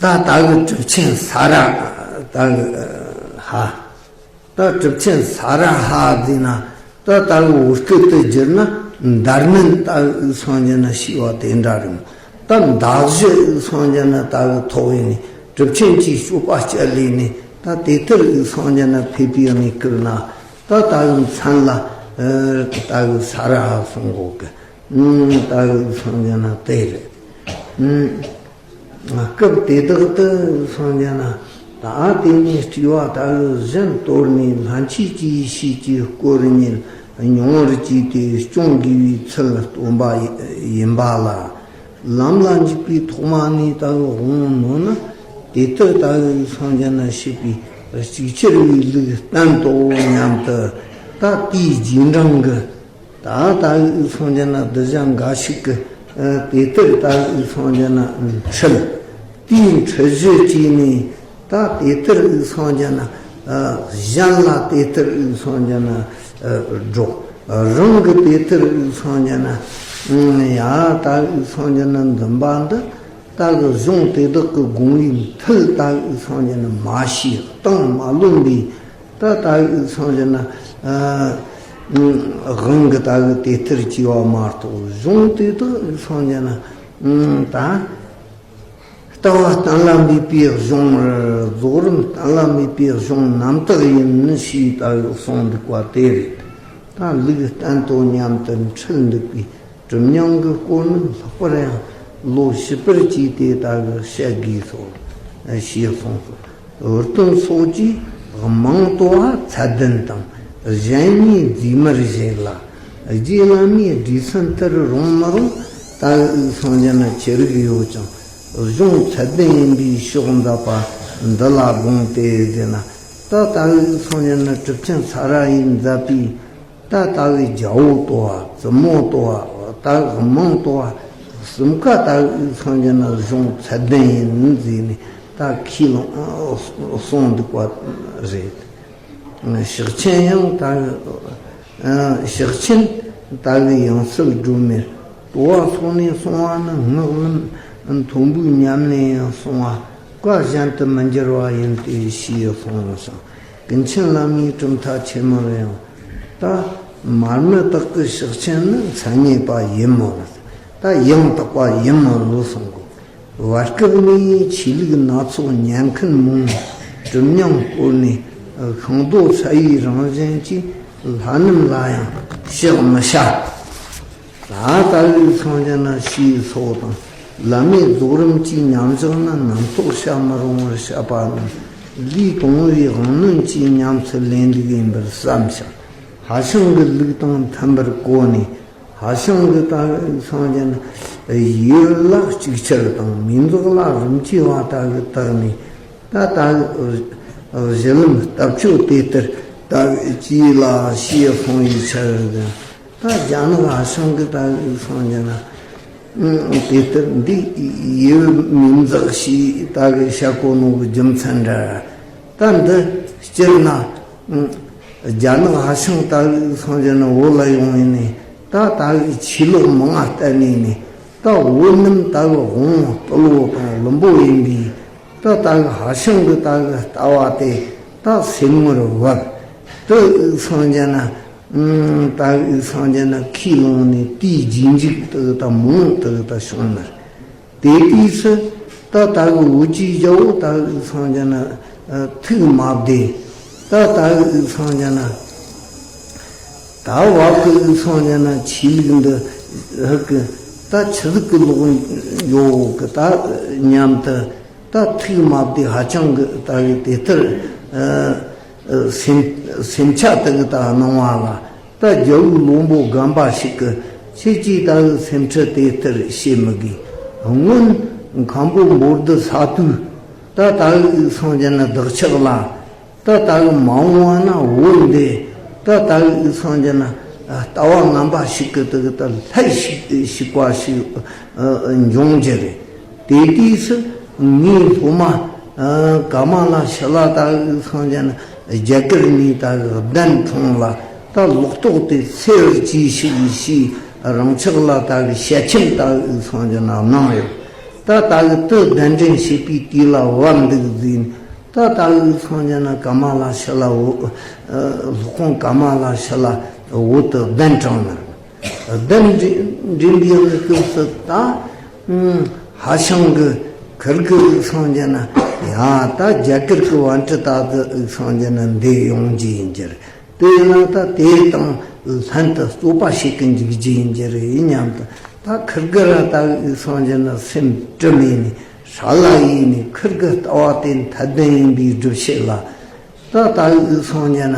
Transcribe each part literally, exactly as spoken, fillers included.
ད་ད་གི་གྲུབ་ཆེན་ས་ར་ད་གི་ཧ། ད་གྲུབ་ཆེན་ས་ར་ཧ་ཟེར་ན། ད་ད་གི་བོད་སྐད་དུ་བསྒྱུར་ན་མདར་མན་ད་གི་སངས་རྒྱས་ན་ཞེས་པ་དེ་འདྲ་རེད་མོ། ད་མདའ་བཞི་སངས་རྒྱས་ན་ད་གི་ཐོག་ཡིན་ནི། གྲུབ་ཆེན་གྱི་སྤྱོད་པ་སྤྱད་ལས་ནི། ད་དེ་ལྟར་སངས་རྒྱས་ན་ཕེབས་པའི་གནས་སྐབས་ན། ད་ད་གི་མཚན་ལ་ད་གི་ས་ར་ཧ་གསུང་གོ་གི། ད་གི་སངས་རྒྱས་ན་དེ་རེད། སྐབས་དེ་དག་ཏུ་སངས་རྒྱས་ན། ད་དེ་ནས་སྤྲུལ་པ་ད་གི་གཞན་དོར་ནས། ལྷན་སྐྱེས་ཀྱི་ཡེ་ཤེས་ཀྱི་སྐོར་ཉིད་མྱོང་བར་བྱས་ཏེ་སྐྱོང་དགོས་པའི་ཚུལ་སྟོན་པ་ཡིན་པ་ལ། ལམ་ལ་འཇུག་པའི་ཐོག་མ་ནས་ད་གི་དབང་ནོ་ན། དེ་ལྟར་ད་གི་སངས་རྒྱས་ན་ཞེས་པའི་ཅིག་ཅར་བའི་ལུགས་བསྟན་ཏོ་སྙམ་དུ། ད་དེའི་རྗེས་འབྲང་གི། ད་ད་གི་སངས་རྒྱས་ན་གདུལ་བྱ་འགའ་ཞིག་གི། དེ་ལྟར་ད་གི་སངས་རྒྱས་ན་འཁྲིད། དེའི་འཁྲིད་གཞི་བཅས་ནས། ད་དེ་ལྟར་སངས་རྒྱས་ན། གཞན་ལ་དེ་ལྟར་སངས་རྒྱས་ན་སྒྲོག་རང་གི་དེ་ལྟར་སངས་རྒྱས་ན། ཡ་ད་གི་སངས་རྒྱས་ན་འཛིན་པ་འདི། ད་གི་གཞུང་དེ་དག་གི་དགོངས་པའི་མཐིལ་ད་གི་སངས་རྒྱས་ན་མ་ཤེས། གཏིང་མ་ལོན་པའི། ད་ད་གི་སངས་རྒྱས་ན། དབང་གི་ད་གི་དེ་ལྟར་བྱས་པ་མ་གཏོགས། གཞུང་དེ་དག་སངས་རྒྱས་ན། ད་ལྟ་བ་གཏན་ལ་འབེབས་པའི་གཞུང་། རྫོགས་རིམ་གཏན་ལ་འབེབས་པའི་གཞུང་རྣམ་དག་ཡིན་ཞེས་ད་གི་གསུངས་འདུག་པ་དེ་རེད། ད་ལུགས་བསྟན་ཏོ་སྙམ་དུ་འཁྲིད་འདུག་པའི། གྲུབ་མྱང་གི་སྐོར་ནི་ལྷག་པར་ཡང་བློ་ཞིབ་པར་བྱས་ཏེ་ད་གི་བཤད་དགོས་སོ། ཞེས་གསུངས་སོ། འུར་ཏོན་སོགས་ཀྱིས་མིང་བཏགས་པ་ཚད་ལྡན་དང་། གཞན་གཉིས་རྫས་མར་བཞེད་ལ། རྗེ་བླ་མའི་སྒྲས་ཚུན་མཐར་རུང་མི་རུང་། ད་གི་སངས་རྒྱས་ན་ཅི་རིགས་ཡོད་ཀྱང་། གཞུང་ཚད་ལྡན་ཡིན་པའི་ཕྱོགས་མཛད་པ་འདི་ལ་དགོངས་ཏེ་ཟེར་ན། ད་ད་གི་སངས་རྒྱས་ན་གྲུབ་ཆེན་ས་ར་ཡིས་མཛད་པའི། ད་ལྟ་བུའི་རྒྱལ་པོ་བཏོ་བ། བཙུན་མོ་བཏོ་བ། ད་དམངས་བཏོ་བ། གསུམ་ཀ་ད་སངས་རྒྱས་ན་གཞུང་ཚད་ལྡན་ཡིན་ཟེར་ནས། ད་ཁས་བླངས་གསུངས་འདུག་པ་རེད། ཕྱག་ཆེན་ཡང་ད་ཕྱག་ཆེན་ད་གི་ཡང་སྲིད་སྒྲོན་མེར་བཏོ་བ་སོགས་ནས་གསུངས་པ་ནི། སྔགས་ལམ་མཐོན་པོའི་ཉམས་ལེན་ཡང་གསུངས་པ། བཀའ་གཞན་དུ་མི་འགྱུར་བ་ཡིན་ཏེ་ཞེས་གསུངས་ཤིང་། ཀུན་མཁྱེན་བླ་མའི་གྲུབ་མཐའ་ཆེན་མོར་ཡང་། ད་མར་མི་དག་གི་ཕྱག་ཆེན་ནི་མཚན་ཉིད་པ་ཡིན་མོད། ད་ཡང་དག་པ་ཡིན་མོད་ལོ་གསུང་གོ། བར་སྐབས་ནས་ཆོས་ལུགས་སྣ་ཚོགས་ཉན་མཁན་མང་། གྲུབ་མྱང་སྐོར་ནས་ཤིང་རྡོ་ཚ་བའི་རང་བཞིན་གྱིས། ལྷ་རྣམས་ལ་ཡང་ཕྱག་མི་བྱ། ད་ལྟ་བུའི་སངས་རྒྱས་ན་ཞེས་སོགས་དང་། བླ་མའི་རྫོགས་རིམ་གྱི་མཉམ་བཞག་ནི་རྣམ་རྟོག་བྱ་མི་རུང་བར་བཤད་པ་རྣམས། ལུས་དང་པོའི་དབང་རྣོན་གྱི་ཉམས་སུ་ལེན་ལུགས་ཡིན་པར་བསམ་ཞིང་། ཧྭ་ཤང་གི་ལུགས་དང་མཐུན་པར་གོ་ནས། ཧྭ་ཤང་གི་ད་སངས་རྒྱས་ན་ཡུལ་ལ་གཅིག་ཆར་དང་། མིང་འདོགས་ལ་རིམ་གྱིས་པ་ད་གི་དག་ནས། ད་ད་གི་གཞི་ལམ་ལྟ་སྤྱོད་དེ་ལྟར་ད་གི་གྱིས་ལ་ཞེས་གསུངས་པའི་ཕྱིར། ད་རྒྱ་ནག་ཧྭ་ཤང་གི་ད་གི་སངས་རྒྱས་ན་དེ་ལྟར་འདི་ཡུལ་མིང་འདོགས་ཞེས་ད་གི་བྱ་གོ་ནོ་གི་རྒྱུ་མཚན་འདྲ། ད་འདི་སྤྱིར་ན་རྒྱ་ནག་ཧྭ་ཤང་ད་གི་སངས་རྒྱས་ན་བོད་ལ་ཡོང་ཡིན་ནས། ད་ད་གི་ཆོས་ལོག་མང་ང་བསྟན་ནས་ནས། ད་བོད་རྣམས་ད་གི་དབང་དུ་ལོ་དང་བླུན་པོ་ཡིན་པས། ད་ད་གི་ཧྭ་ཤང་གི་ད་གི་ལྟ་བ་དེ་ད་སེམས་ངོར་བབས། ད་སངས་རྒྱས་ན་ད་གི་སངས་རྒྱས་ན་ཁས་བླངས་ནས། དེའི་རྗེས་འཇུག་ད་གི་ད་མང་ད་གི་ད་བྱུང་ནི། དེ་དུས་སུ་ད་ད་གི་བོད་ཀྱི་རྒྱལ་པོ་ད་གི་སངས་རྒྱས་ན་ཐུགས་མ་བདེ། ད་ད་གི་སངས་རྒྱས་ན། ད་བབ་གི་སངས་རྒྱས་ན་ཆོས་ལུགས་འདི་ཧ་གི་ད་ཆི་ཟིག་གི་ལོག་ཡོད་གི་ད་སྙམ་དུ། ད་ཐུགས་མ་བདེ། ཧ་ཅང་གི་ད་གི་དེ་ལྟར་སེམས་སེམས་ཆ་ད་གི་ད་སྣང་བ་ལ། ད་རྒྱལ་པོའི་བློན་པོ་རྒན་པ་ཞིག་གི་ཁྱེད་ཀྱིས་ད་གི་སེམས་ཁྲལ་དེ་ལྟར་བྱེད་མི་དགོས། སྔོན་མཁན་པོ་འབོར་འདི་ས་དུས། ད་ད་གི་སངས་རྒྱས་ན་བདག་ཅག་ལ། ད་ད་གི་མ་འོངས་པ་ན་བོད་འདི། ད་ད་གི་སངས་རྒྱས་ན་ལྟ་བ་ངན་པ་ཞིག་གི་ད་གི་ད་ལྷད་ཞིག་ཞིག་པ་ཞིག་འབྱུང་རྒྱུ་རེད། དེ་དུས་སུ་ངའི་སློབ་མ་ཀ་མ་ལ་ཤཱི་ལ་ད་གི་སངས་རྒྱས་ན་རྒྱ་གར་ནས་ད་གི་གདན་དྲངས་ལ། ད་ལོག་རྟོག་དེ་སེལ་བར་གྱིས་ཤིག་ཞེས། རང་ཕྱོགས་ལ་ད་གི་ཞལ་ཆེམས་ད་གི་སོང་ཅེ་ན་གནང་ཡོད། ད་ད་གི་དུ་གདན་འདྲེན་བྱེད་པའི་དུས་ལ་བབ་འདུག་ཟིན། ད་ད་གི་སོང་ཅེ་ན་ཀ་མ་ལ་ཤཱི་ལ་འོ། སློབ་དཔོན་ཀ་མ་ལ་ཤཱི་ལ་འོ་དུ་གདན་དྲངས་ནས། གདན་འདྲེན་པའི་སྐབས་སུ་ད་ཧ་ཤང་གི་ཁིར་གི་སོང་ཅེ་ན་ཡ་ད་རྒྱ་གར་གི་བན་དྷི་ཏ་དུ་སོང་ཅེ་ན་འདི་ཡོང་རྒྱུ་ཡིན་གྱི་རེད། དེ་ཡིན་ན་ད་དེ་དང་ལྷན་དུ་རྩོད་པ་བྱེད་ཀྱི་འཇུག་རྒྱུ་ཡིན་གྱི་རེད་སྙམ་དུ། ད་ཁིར་གི་ར་ད་གི་སོང་ཅེ་ན་སེམས་དྲི་མེད་ནས་ཧྲ་ལ་ཡིས་ནས་ཁིར་གི་ལྟ་བ་དེ་མཐའ་དོན་ཡིན་པའི་སྒྲུབ་བྱེད་ལ། ད་ད་གི་སོང་ཅེ་ན་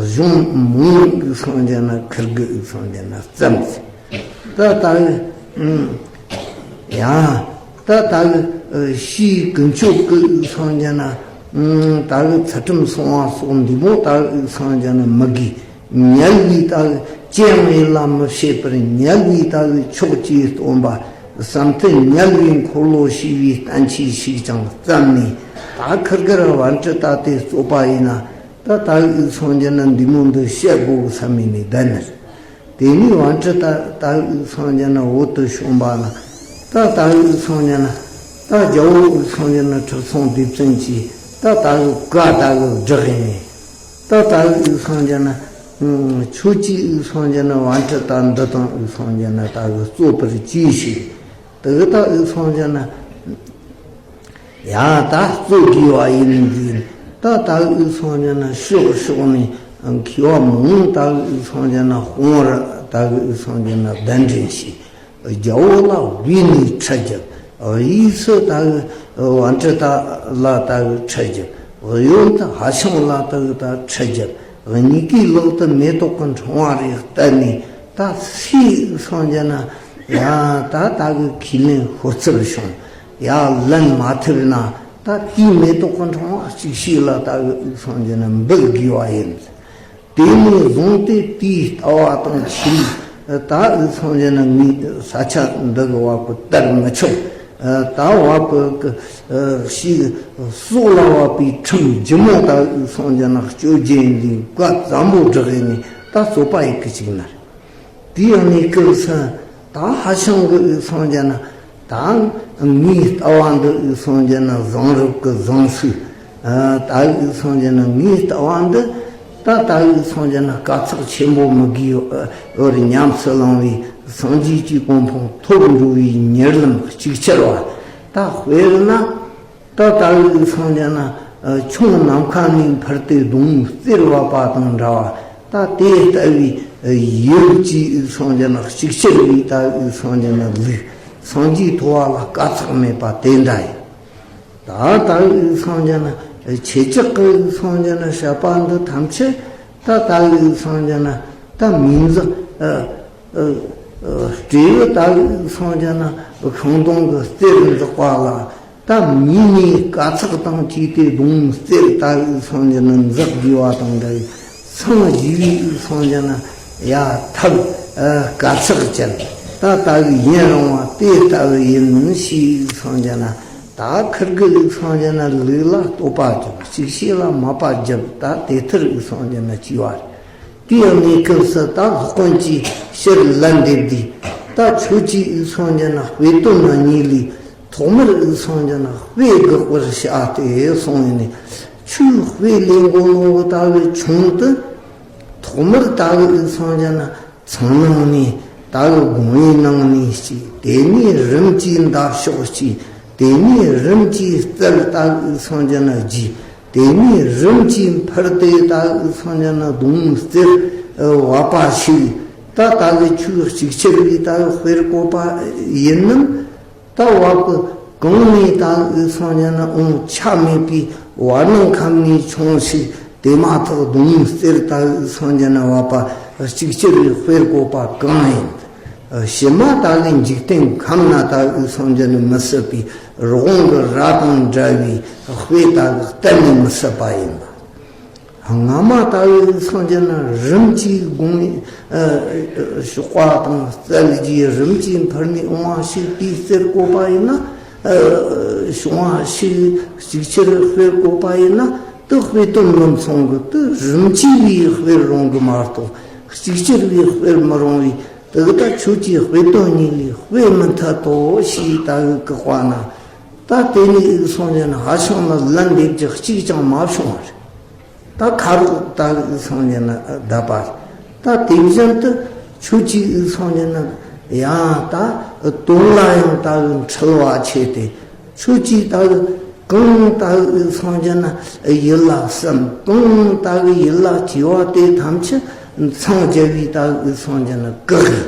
གཞུང་མང་གི་སོང་ཅེ་ན་ཁིར་གི་སོང་ཅེ་ན་བརྩམས། ད་ད་གི་ཡང་ད་ད་གི་ཕྱིའི་ཀུན་སྤྱོད་ཀྱི་སངས་རྒྱས་ན། ད་གི་ཚུལ་ཁྲིམས་སྲུང་བ་སོགས་འདི་མོ་ད་གི་སངས་རྒྱས་ན་མི་དགོས། ཉལ་བའི་ད་གི་ཅི་ཡང་ཡིད་ལ་མི་བྱེད་པར་ཉལ་བའི་ད་གི་ཕྱོགས་ཀྱི་སྟོན་པ། བསམ་གཏན་ཉལ་བའི་འཁོར་ལོ་ཞེས་པའི་བསྟན་བཅོས་ཤིག་ཀྱང་བརྩམས་ནས། ད་ཁིར་གི་ར་བན་དྷི་ཏ་དེ་རྩོད་པ་ཡིན་ན། ད་ད་གི་སངས་རྒྱས་ན་འདི་མོ་འདི་བཤད་དགོས་བསམ་མིན་ནས་བསྡད་ནས། དེ་ནས་བན་དྷི་ཏ་ད་གི་སངས་རྒྱས་ན་འོད་དུ་བྱུང་བ་ལ། ད་ད་གི་སངས་རྒྱས་ན་ད་རྒྱལ་བོ་གི་སངས་རྒྱས་ན་ཁྲི་སྲོང་ལྡེ་བཙན་གྱིས་ད་ད་གི་བཀའ་ད་གི་བསྒྲགས་ཡིན། ད་ད་གི་སངས་རྒྱས་ན་ཁྱོད་ཀྱིས་གི་སངས་རྒྱས་ན་བན་དྷི་ཏ་འདི་དང་གི་སངས་རྒྱས་ན་ད་གི་རྩོད་པར་གྱིས་ཤིག་ད་གི་ད་གི་སངས་རྒྱས་ན། ཡང་ད་རྩོད་དགོས་པ་ཡིན་ཟིན། ད་ད་གི་སངས་རྒྱས་ན་ཕྱོགས་ཕྱོགས་ནས་མཁས་པ་མང་ད་གི་སངས་རྒྱས་ན་དཔུང་བར་ད་གི་སངས་རྒྱས་ན་གདན་འདྲེན་བྱས། རྒྱལ་པོ་ལ་བོས་ནས་ཁྲི་བརྒྱབ། དབུས་སུ་ད་གི་བན་དྷི་ཏ་ལ་ད་གི་ཁྲི་བརྒྱབ། གཡོན་དུ་ཧ་ཤང་ལ་ད་གི་ད་ཁྲི་བརྒྱབ། གཉིས་ཀའི་ལག་ཏུ་མེ་ཏོག་གི་ཕྲེང་བ་རེ་གཏད་ནས། ད་སུའི་སངས་རྒྱས་ན་ཡང་ད་ད་གི་ཁས་ལེན་ཤོར་ཚུལ་བྱུང་། ཡང་ལེན་མ་ཐུབ་ན་ད་དེའི་མེ་ཏོག་གི་ཕྲེང་བ་གཅིག་ཤོས་ལ་ད་གི་དབུས་སངས་རྒྱས་ན་འབུལ་དགོས་པ་ཡིན། དེ་ནས་བཟུང་སྟེ་དེའི་ལྟ་བ་དང་ཆོས་ལུགས་ད་དབུས་སངས་རྒྱས་ན་ངའི་ས་ཆ་འདི་གི་བ་ཀུ་དར་མི་ཆོག་ད་བ་ཀུ་གི་ཞིག་སྲོག་ལ་བབ་པའི་ཁྲིམས་ལྗིད་མོ་ད་དབུས་སངས་རྒྱས་ན་གཅོད་རྒྱུ་ཡིན་ཟེར་བཀའ་བཙན་པོ་བསྒྲགས་ནས་ད་རྩོད་པ་ཡི་གི་ཅིག་ན། དེའི་གནས་སྐབས་སུ་ད་ཧ་ཤང་གི་དབུས་སངས་རྒྱས་ན་ད་ངའི་ལྟ་བ་འདི་དབུས་སངས་རྒྱས་ན་བཟང་རབས་ཀྱི་བཟང་ཚུལ། ད་དབུས་སངས་རྒྱས་ན་ངའི་ལྟ་བ་འདི་ད་ད་དབུས་སངས་རྒྱས་ན་དཀའ་ཚེགས་ཆེན་པོ་མི་དགོས་པར་ཉམས་སུ་བླང་བའི་སངས་རྒྱས་ཀྱི་གོ་འཕང་ཐོབ་འགྲོ་བའི་གཉེར་ལམ་གཅིག་ཆར་བ་ད་དཔེར་ན། ད་ད་གི་སངས་རྒྱས་ན་ཁྱུང་ནམ་མཁའ་ནས་འཕུར་ཏེ་སྡོང་བོའི་རྩེར་བབས་པ་དང་འདྲ་བ། ད་དེ་ལྟ་བུའི་ཡུལ་གྱི་སངས་རྒྱས་ན་གཅིག་ཆར་བའི་ད་གི་སངས་རྒྱས་ན་ལུགས་སངས་རྒྱས་ཐོབ་པ་ལ་དཀའ་ཚེགས་མེད་པ་དེ་འདྲ་ཡིན། ད་ད་གི་སངས་རྒྱས་ན་ཁྱེད་ཅག་གི་སངས་རྒྱས་ན་བཤད་པ་འདི་ཐམས་ཅད་ད་ད་གི་སངས་རྒྱས་ན་ད་མིང་འཛིན། སྤྲེའུ་ད་གི་སངས་རྒྱས་ན་ཤིང་སྡོང་གི་རྩེར་འཛེགས་པ་ལ། ད་མིའི་ནི་དཀའ་ཚེགས་དང་བཅས་ཏེ་སྡོང་རྩེར་ད་གི་སངས་རྒྱས་ན་འཛེགས་དགོས་པ་དང་འདྲ་བའི་སངས་རྒྱས་པའི་སངས་རྒྱས་ན་ཡ་ཐབས་དཀའ་ཚེགས་ཅན། ད་ད་གི་ཡུན་རིང་བ་དེ་ལྟ་བུ་ཡིན་མིན་ཞེས་སངས་རྒྱས་ན། ད་ཁིར་གི་ལུགས་སངས་རྒྱས་ན་ལུགས་ལ་བསྟོད་པ་བརྒྱབ། གཅིག་ཤོས་ལ་དམའ་བ་བརྒྱབ། ད་དེ་ལྟར་སངས་རྒྱས་ན་བྱས་པ་རེད། དེའི་གནས་སྐབས་སུ་ད་སློབ་དཔོན་གྱིས་ཕྱིར་ལན་འདེབས་དུས། ད་ཁྱོད་ཀྱིས་དབུས་སངས་རྒྱས་ན་དཔེ་དོན་གཉིས་ལས་ཐོག་མར་དབུས་སངས་རྒྱས་ན་དཔེ་དགག་པར་བྱ་སྟེ་གསུངས་ཡོད་ནས། ཁྱོད་དཔེ་ལེན་དགོས་ནོ་ད་གི་ཆུང་དུ། ཐོག་མར་ད་གི་དབུས་སངས་རྒྱས་ན་ཚང་ནང་ནས་ད་གི་དགུང་བའི་ནང་ནས་གཅིག་དེ་ནས་རིམ་གྱིས་འདབ་གཤོག་གཅིག་དེ་ནས་རིམ་གྱིས་རྩལ་ད་གི་དབུས་སངས་རྒྱས་ན་རྒྱས། དེ་ནས་རིམ་གྱིས་འཕུར་ཏེ་ད་གི་སངས་རྒྱས་ན་སྡོང་རྩེར་བབས་པ་ཞིག་ད་ད་གི་ཆོས་གཅིག་ཆར་གྱི་ད་གི་དཔེར་བཀོད་པ་ཡིན་ནམ། ད་བ་ཀུ་གང་ནས་ད་གི་སངས་རྒྱས་ན་འོང་ཆ་མེད་པའི་བར་སྣང་ཁམས་ནས་བྱུང་ཞིག་དེ་མ་ཐག་སྡོང་རྩེར་ད་གི་སངས་རྒྱས་ན་བབས་པ་གཅིག་ཆར་གྱི་དཔེར་བཀོད་པ་གང་ཡིན། ཕྱི་མ་ད་གི་འཇིག་རྟེན་ཁམས་ན་ད་གི་སངས་རྒྱས་ནི་མི་སྲིད་པའི་རི་བོང་གི་རྭ་དང་འདྲ་བའི་དཔེ་ད་གི་གཏན་ནས་མི་སྲིད་པ་ཡིན་པ། སྔ་མ་ད་གི་སངས་རྒྱས་ན་རིམ་གྱིས་དགུང་ནས་གཤོག་པ་དང་རྩལ་གྱིས་རིམ་གྱིས་འཕུར་ནས་འོང་བ་ཞིག་དེའི་རྩེར་བཀོད་པ་ཡིན་ན། བྱུང་བ་ཞིག་གཅིག་ཆར་དཔེར་བཀོད་པ་ཡིན་ན་དེ་དཔེ་དོན་མི་མཚུངས་གི། དེ་རིམ་གྱིས་པའི་དཔེར་རུང་གི་མ་གཏོགས་གཅིག་ཆར་བའི་དཔེར་མི་རུང་བའི། དེ་གི་ད་ཁྱོད་ཀྱིས་དཔེ་དོན་གཉིས་ལས་དཔེ་མི་མཐུན་ཏོ་ཞེས་ད་གི་བཀག་པ་ན། ད་དེ་ནས་འུ་སངས་རྒྱས་ན་ཧ་ཤང་ན་ལན་འདེབས་རྒྱུ་གཅིག་ཀྱང་མ་བྱུང་བ་རེད། ད་ཁ་རོག་ད་འུ་སངས་རྒྱས་ན་བསྡད་པ་རེད། ད་དེ་བཞིན་དུ་ཁྱོད་ཀྱིས་འུ་སངས་རྒྱས་ན་ཡང་ད་དོན་ལ་ཡང་ད་གི་འཁྲུལ་བ་ཆེ་སྟེ། ཁྱོད་ཀྱིས་ད་གི་གང་ད་གི་འུ་སངས་རྒྱས་ན་ཡིད་ལ་བསམ། གང་ད་གི་ཡིད་ལ་སྐྱེ་བ་དེ་ཐམས་ཅད་འཚང་རྒྱ་བའི་ད་གི་འུ་སངས་རྒྱས་ན་བཀག་གི།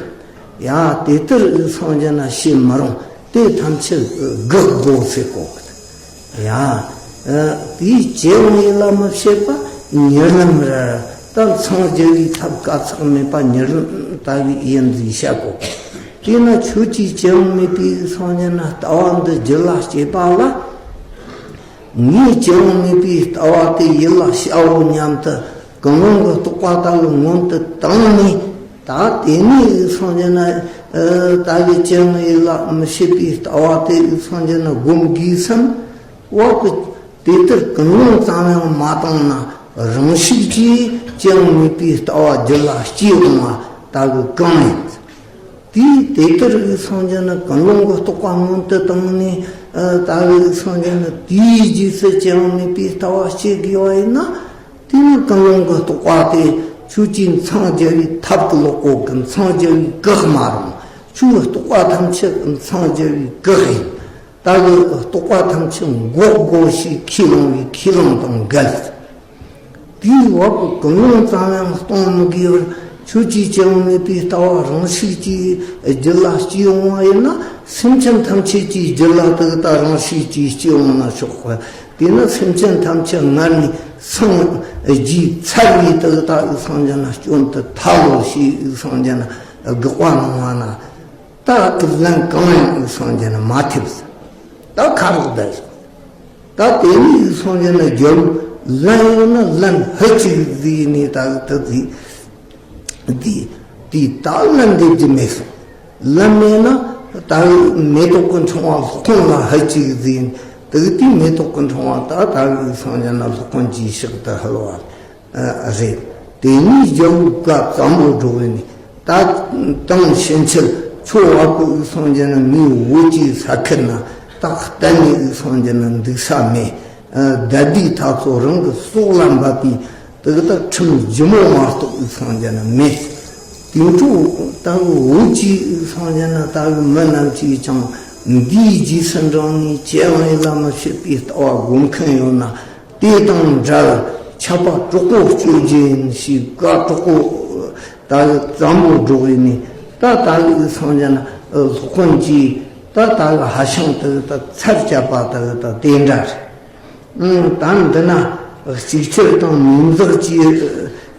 ཡ་དེ་ལྟར་འུ་སངས་རྒྱས་ན་བྱེད་མི་རུང་། དེ་ཐམས་ཅད་བཀག་དགོས་ཟེར་གོ་གི། ཡ། ཨ། དེའི་ཅི་ཡང་ཡིད་ལ་མི་བྱེད་པ་ཉེར་ལམ་རེད། ད་འཚང་རྒྱ་བའི་ཐབས་དཀའ་ཚེགས་མེད་པ་ཉེར་ལམ་ལྟ་བུའི་ཡིན་ཟེར་བཤད་གོ། དེས་ན་ཁྱོད་ཀྱིས་ཅི་ཡང་མེད་པའི་སངས་རྒྱས་ན་ལྟ་བ་འདི་རྒྱུད་ལ་སྐྱེས་པ་ལ། ངས་ཅི་ཡང་མེད་པའི་ལྟ་བ་དེ་ཡིད་ལ་བྱའོ་སྙམ་དུ་ཀུན་སློང་གི་རྟོག་པ་ལྟ་བུ་སྔོན་དུ་བཏང་ནས། ད་དེ་ནས་འུ་སངས་རྒྱས་ན་ལྟ་བུ་ཅི་ཡང་ཡིད་ལ་མི་བྱེད་པའི་ལྟ་བ་དེ་འུ་སངས་རྒྱས་ན་སྒོམ་དགོས་སམ། འོག་གི་དེ་ལྟར་ཀུན་སློང་ཙམ་ཡང་མ་བཏང་ན་རང་ཤུགས་ཀྱིས་ཅི་ཡང་མེད་པའི་ལྟ་བ་རྒྱུད་ལ་སྐྱེ་འོང་བ་ལྟ་བུ་གང་ཡིན། དེས་དེ་ལྟར་འུ་སངས་རྒྱས་ན་ཀུན་སློང་གི་རྟོག་པ་སྔོན་དུ་བཏང་ནས་ལྟ་བུ་འུ་སངས་རྒྱས་ན་དེའི་རྗེས་སུ་ཅི་ཡང་མེད་པའི་ལྟ་བ་སྐྱེ་དགོས་པ་ཡིན་ན། དེ་ནི་ཀུན་སློང་གི་རྟོག་པ་དེ་ཁྱོད་ཀྱིས་འཚང་རྒྱ་བའི་ཐབས་དུ་ལོག་གོ་གི། འཚང་རྒྱ་བའི་བཀག་མ་རུང་། ཁྱོད་རྟོག་པ་ཐམས་ཅད་འཚང་རྒྱ་བའི་བཀག་ཡིན། ད་གི་རྟོག་པ་ཐམས་ཅད་འགོག་དགོས་ཞེས་ཁས་བླངས་པའི་ཁས་བླངས་དང་འགལ། དེའི་འོག་གི་ཀུན་སློང་ཙམ་ཡང་གཏོང་མི་དགོས་པར་ཁྱོད་ཀྱིས་ཅི་ཡང་མེད་པའི་ལྟ་བ་རང་ཤུགས་ཀྱིས་རྒྱུད་ལ་སྐྱེ་འོང་བ་ཡིན་ན། སེམས་ཅན་ཐམས་ཅད་ཀྱི་རྒྱུད་ལ་དེ་ལྟར་རང་ཤུགས་ཀྱིས་སྐྱེ་འོང་ན་ཆོག་གི། དེས་ན་སེམས་ཅན་ཐམས་ཅད་སྔར་ནས་སངས་རྒྱས་ཚར་བའི་དེ་ལྟར་འུ་སངས་རྒྱས་ན་སྐྱོན་དུ་ཐལ་ལོ་ཞེས་འུ་སངས་རྒྱས་ན་དགག་པ་གནང་བ་ན། ད་ལན་གང་ཡང་འུ་སངས་རྒྱས་ན་མ་ཐེབས། ད་ཁ་རོག་བསྡད་སོང་། ད་དེ་ནས་འུ་སངས་རྒྱས་ན་རྒྱལ་པོ་ལན་ཡང་ན་ལན་ཕར་གཅིག་ཟེར་ནས་ད་ད་ཟེར། དེ་དེ་ད་ལན་འདེབས་རྒྱུ་མེད་སོང་། ལན་མེད་ན་ད་མེ་ཏོག་གི་ཕྲེང་བ་སློབ་དཔོན་ལ་ཕར་གཅིག་ཟེར་ནས། དེ་དེ་མེ་ཏོག་གི་ཕྲེང་བ་ད་ད་འུ་སངས་རྒྱས་ན་སློབ་དཔོན་གྱི་ཕྱག་ཏུ་ཕུལ་བ། ཨ། རེད། དེ་ནས་རྒྱལ་པོ་བཀའ་བཙན་པོ་སྒྲོགས་ནས། ད་དེང་ཕྱིན་ཆད་ཁྱོད་བ་ཀུ་འུ་སངས་རྒྱས་ན་མིའི་བུ་གཅིག་ས་ཁུལ་ན་ད་གཏན་ནས་འུ་སངས་རྒྱས་ན་འདུག་ས་མེད། ཨ། ད་འདི་ཐག་ཚོ་རང་གི་སྲོག་ལ་འབབ་པའི་དེ་ལྟར་ཁྲིམས་ལྗིད་མོ་མ་གཏོགས་འུ་སངས་རྒྱས་ན་མེད། དེ་འཕྲོ་ད་བུ་གཅིག་འུ་སངས་རྒྱས་ན་ད་མི་རྣམས་ཀྱིས་ཀྱང་འདིའི་རྗེས་སུ་འབྲངས་ནས་ཅི་ཡང་ཡིད་ལ་མི་བྱེད་པའི་ལྟ་བ་སྒོམ་མཁན་ཡོད་ན། དེ་དང་འདྲ་བར་ཆད་པ་དྲག་པོ་གཅོད་རྒྱུ་ཡིན་ཞེས་བཀའ་དྲག་པོ་ད་གི་བཙན་པོ་སྒྲོགས་ཡིན་ནས། ད་ད་གི་འུ་སངས་རྒྱས་ན་སློབ་དཔོན་གྱིས་ད་ད་གི་ཧ་ཤང་དེ་གི་ད་ཚར་བཅད་པ་དེ་གི་ད་དེ་འདྲ་རེད། ཨང་། ད་འདི་ན་གཅིག་ཆར་དང་མིང་འཇོག་གི་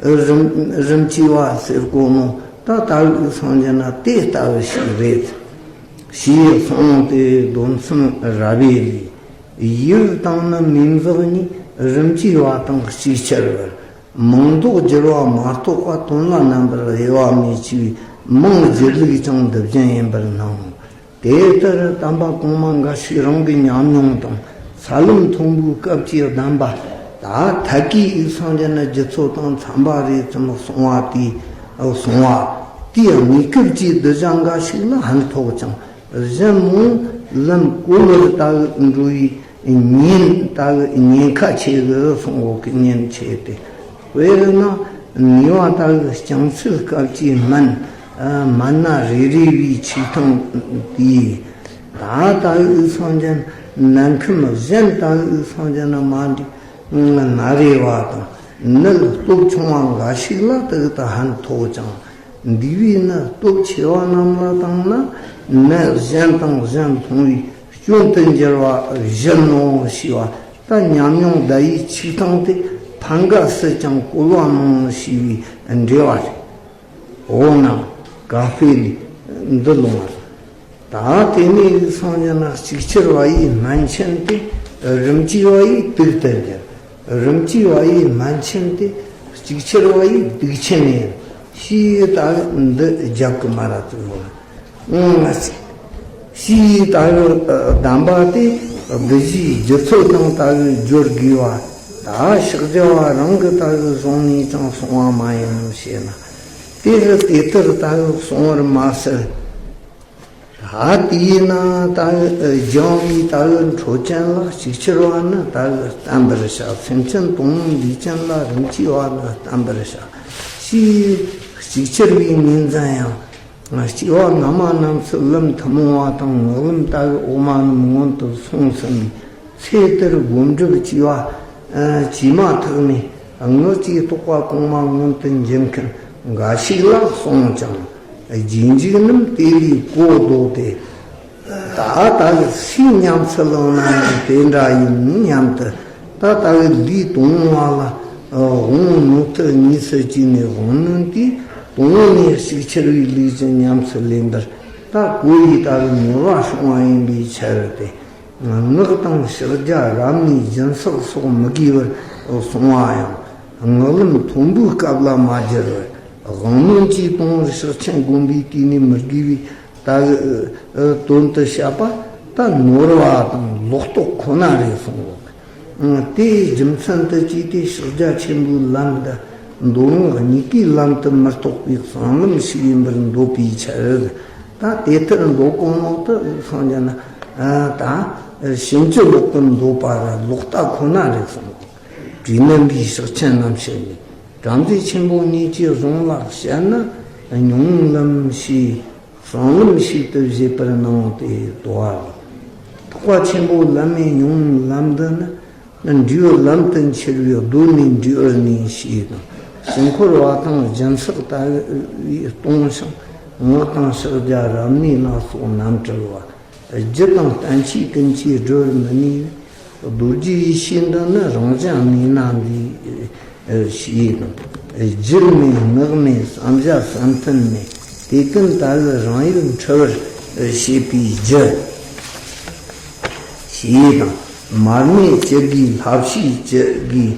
རིམ་རིམ་གྱིས་པ་ཟེར་གོ་ནོ། ད་ད་གི་འུ་སངས་རྒྱས་ན་དེ་ལྟ་བུ་ཞིག་རེད། ཞེས་གསུངས་ཏེ་གདོང་མཚམས་རབ་དབྱེ་ལས། ཡུལ་དང་ནི་མིང་འཇོག་གཉིས་རིམ་གྱིས་པ་དང་གཅིག་ཆར་བར། མིང་འདོགས་བསྒྱུར་བ་མ་གཏོགས་པ་དོན་ལ་རྣམ་པར་དབྱེ་བ་མེད་ཅེས་པའི་མིང་བསྒྱུར་ལུགས་ཀྱང་འདི་བཞིན་ཡིན་པར་སྣང་ངོ་། དེ་ལྟར་དམ་པ་གོང་མ་འགའ་ཞིག་རང་གི་ཉམས་མྱོང་དང་ས་ལམ་མཐོན་པོའི་སྐབས་ཀྱི་གདམས་པ། ད་ཐད་ཀའི་འུ་སངས་རྒྱས་ན་རྒྱུ་ཚོགས་དང་འཚམ་པ་རེ་ཙམ་གསུང་བ་དེ་གསུང་བ་དེའི་གནས་སྐབས་ཀྱི་གདུལ་བྱ་འགའ་ཞིག་ལ་ཕན་ཐོགས་ཀྱང་། གཞན་མང་ལམ་གོ་བར་ལྟ་བུ་འགྲོ་བའི་ཉེན་ལྟ་བུ་ཉེན་ཁ་ཆེ་གི་གསུང་འོག་གི་ཉེན་ཆེ་སྟེ། དཔེར་ན་ནུས་པ་ལྟ་བུ་རྐྱང་ཚུལ་སྐབས་ཀྱི་སྨན། སྨན་སྣ་རེ་རེ་བའི་ཆིག་ཐང་དེས། ད་ལྟ་བུ་འུ་སངས་རྒྱས་ན་ཁམས་གཞན་ལྟ་བུ་འུ་སངས་རྒྱས་ན་མ་འདྲ་ན་རེ་བ་དང་ནད་སྟོབས་ཆུང་བ་འགའ་ཞིག་ལ་དེ་ལྟར་ཕན་ཐོགས་ཀྱང་། འདས་པའི་ནད་སྟོབས་ཆེ་བ་རྣམས་ལ་བཏང་ན་ནད་གཞན་དང་གཞན་མཚུངས་པའི་སྐྱོན་དུ་འགྱུར་བ་བཞིན་ནོ་ཞེས་པ། ད་ཉམས་མྱོང་ཟླ་བའི་ཆིག་ཐང་དེ་ཕན་འགའ་སུས་ཀྱང་བཀོལ་བ་མང་ཞེས་པའི་འགྲེལ་བ་རེད། འོ་ན་ག་ཕེ་ལས་འདི་ལོང་བ་རེད། ད་དེ་ནས་སངས་རྒྱས་ན་ཅིག་ཅར་བ་ཡི་སྨན་ཆེན་ཏེ། རིམ་གྱིས་བ་ཡི་དུག་ཏུ་འགྱུར། རིམ་གྱིས་བ་ཡི་སྨན་ཆེན་ཏེ། ཅིག་ཅར་བ་ཡི་དུག་ཆེན་ཡིན། ཞེས་ད་འདི་རྒྱབ་ཀྱི་མ་ར་བཙུགས་ལོ། ཨང་། ཞེས་ད་གདམས་པ་དེ་བདུད་བཞིའི་རྒྱུ་ཚོགས་དང་ད་གི་སྦྱོར་དགོས་པ། ད་ཕྱག་རྒྱ་བ་རང་གི་ད་གི་གཞུང་ནས་ཀྱང་གསུང་བ་མ་ཡིན་ནམ་ཞེ་ན། དེ་རུ་དེ་ལྟར་ད་གི་གསུང་བར་མ་ཟད། ད་དེས་ན་ད་གི་སྦྱང་བའི་ད་གི་འཕྲོ་ཅན་ལ་ཅིག་ཅར་བ་ནི་ད་གི་བསྟན་པར་བྱ། སེམས་ཅན་དང་ལུས་ཅན་ལ་རིམ་གྱིས་བ་ནི་བསྟན་པར་བྱ། ཞེས་ཅིག་ཅར་བའི་ངོས་འཛིན་ཡང་། སྐྱེ་བ་སྔ་མ་རྣམས་སུ་ལམ་ཐུན་མོང་བ་དང་ངག་ལམ་ལྟ་བུའི་འོག་མ་རྣམས་སྔོན་དུ་སོང་ཟིན་ནས། ཚེ་ལྟར་སྒོམ་སྒྲུབ་བྱས་པ་བྱས་མ་ཐག་ནས། ངག་གི་རྟོགས་པ་གོང་མ་མངོན་དུ་འགྱུར་མཁན་འགའ་ཞིག་ལ་གསུངས་ཀྱང་། རྗེས་འཇུག་རྣམས་དེ་ལས་གོ་ལྡོག་སྟེ། ད་ལྟ་གི་སུས་ཉམས་སུ་བླངས་ན་ཡང་དེ་འདྲ་ཡིན་སྙམ་དུ། ད་ལྟ་གི་ལུས་དང་པོ་བ་ལ་དབང་ནོར་ཐུབ་གཉིས་སུ་གྱེས་ནས་དབང་ནོན་ཏེ། དང་པོ་ནས་ཅིག་ཅར་བའི་ལུས་ཀྱི་ཉམས་སུ་ལེན་པར། ད་གོ་ཡི་ད་གི་ནོར་བ་བྱུང་བ་ཡིན་པའི་ཕྱིར་ཏེ། ངག་དང་ཕྱག་རྒྱ་རབ་གནས་སྦྱིན་སྲེག་སོགས་མི་དགོས་པར་གསུངས་པ་ཡང་། ངག་ལམ་མཐོན་པོའི་སྐབས་ལ་མ་སྦྱར་བར། དབང་ནོན་གྱིས་དང་པོར་ཕྱག་ཆེན་བསྒོམ་པའི་དུས་ནས་མི་དགོས་པའི་ད་གི་དོན་དུ་བཤད་པ། ད་ནོར་བ་དང་ལོག་རྟོག་ཁོ་ན་རེད་གསུངས་པ། དེའི་རྒྱུ་མཚན་དུ་བྱས་ཏེ་ཕྱག་རྒྱ་ཆེན་པོའི་ལམ་འདི་མདོ་སྔགས་གཉིས་ཀའི་ལམ་དུ་མི་གཏོགས་པའི་གསང་ལམ་ཞིག་ཡིན་པར་འདོད་པའི་ཕྱིར། ད་དེ་ལྟར་འདོད་གོ་ནོ་དུ་སངས་རྒྱས་ན། ད་ཕྱིན་ཅི་ལོག་ཏུ་འདོད་པ་ར་ལོག་ལྟ་ཁོ་ན་རེད་གསུངས། དྲི་མེད་པའི་ཕྱག་ཆེན་རྣམ་བཤད་ནས། བྲམ་ཟེ་ཆེན་པོ་ཉིད་ཀྱི་གཞུང་ལ་བཤད་ན། ཉུང་ངུའི་ལམ་ཞེས་གསང་ལམ་ཞིག་ཏུ་བཞེད་པར་སྣང་སྟེ་དོ་བ་ལ། ཐེག་པ་ཆེན་པོའི་ལམ་མེད་ཉུང་ངུའི་ལམ་འདི་ནི། འབྲས་བུ་ལམ་དུ་འཁྱེར་བའི་གདོད་ནས་འབྲས་བུར་གནས་ཞེས་དང་། དཀྱིལ་འཁོར་བ་དང་སྦྱིན་སྲེག་ལྟ་བུའི་སྟོང་ཞིང་། ངག་དང་ཕྱག་རྒྱ་རབ་གནས་ལ་སོགས་རྣམ་གྲོལ་བ། རྒྱུ་དང་བསྟན་བཅོས་ཀུན་གྱིས་སྒྲུབ་པར་མི་ནུས་པའི་རྡོ་རྗེ་ཡེ་ཤེས་འདི་ནི་རང་བཞིན་གནས་ན་འདུས་ཞེས་དང་། རྒྱུད་མེད་ངག་མེད་བསམ་བྱ་བསམ་གཏན་མེད། དེ་ཀུན་ལྟ་བུའི་རང་ཡུལ་འཁྲུལ་པར་བྱེད་པའི་རྒྱུ། ཞེས་དང་། མར་མེ་ཅི་དགོས་ལྷ་བཤོས་ཅི་དགོས།